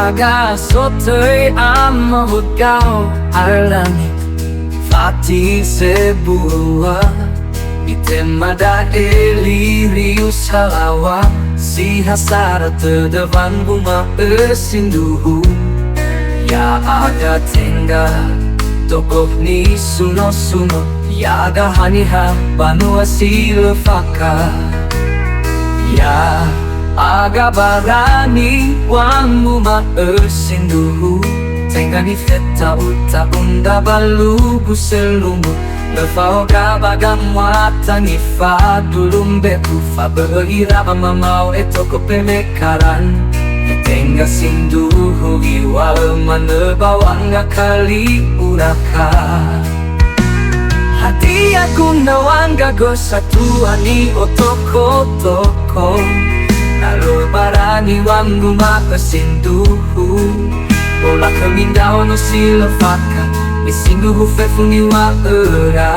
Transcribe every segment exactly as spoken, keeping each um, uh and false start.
Hadia so töi amaoga-O Arlangi, fati sebua, nitema da'e Lirius halaŵa, si ha sara tödö wangu ma'ö sindruhu. Ya'aga tenga, tokoh nisuno-suno, ya'aga haniha banua si lö fakha. Ya'aga barani wangu ma'ö sindruhu, tenga nifeta'u-ta'u nda balugu selungu, lö fa'oga ba gamuata nifadulu mbe'u, fabö'ö ira ba mamao etoko pemekaran. Tenga sindruhu iŵa'ö manö ba wanga kali urakha. Hadia guna wangga gö satua ni'otoko-toko, na lö barani wangu ma'ö sindruhu. Olakhömi ndraono si lö fakha, me sindruhu fefu niŵa'öra.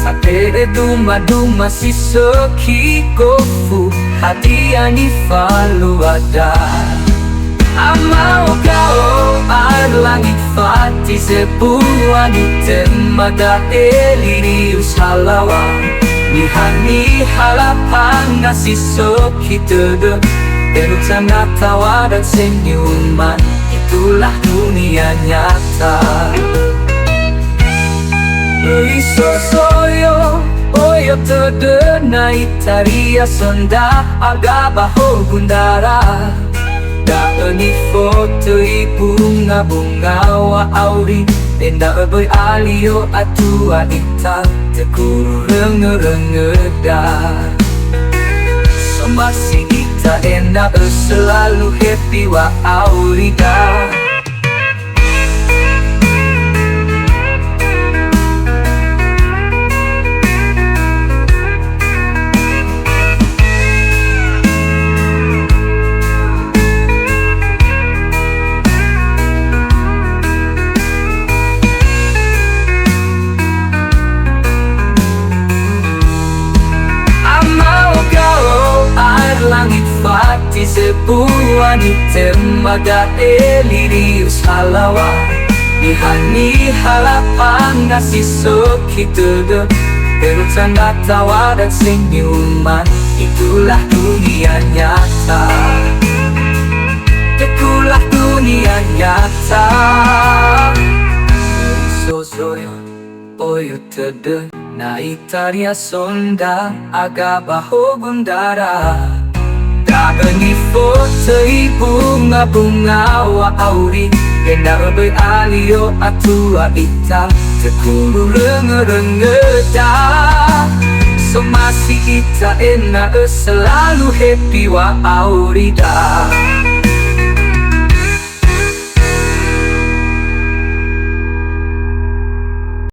Satere duma-duma si sökhi gofu, hadia nifaluada? Amaoga-O Arlangi, fati sebua, nitema da'e Lirius halaŵa, niha-niha lapanga si sökhi tödö, beru canda taŵa dan senyuman, itulah dunia nyata. Öi sozoyo, oyo tödö na itaria sonda aga ba hogu ndara. Da'ö nifotöi bunga-bunga wa'auri, ena'ö böi alio atua ita, tökuru röngö-röngöda. Somasi ita ena'ö selalu happy wa'aurida. Amaoga-O Arlangi, fati sebua, nitema da'e Lirius halaŵa, niha-niha lapanga si sökhi tödö, beru canda taŵa dan senyuman, itulah dunia nyata. Itulah dunia nyata. Sozoyo, oyo tödö na itaria sonda aga ba hogu ndara. Da'ö nifotöi bunga-bunga wa'auri, ena'ö böi alio atua ita, tökuru röngö-röngöda. Somasi ita ena'ö selalu happy wa'aurida.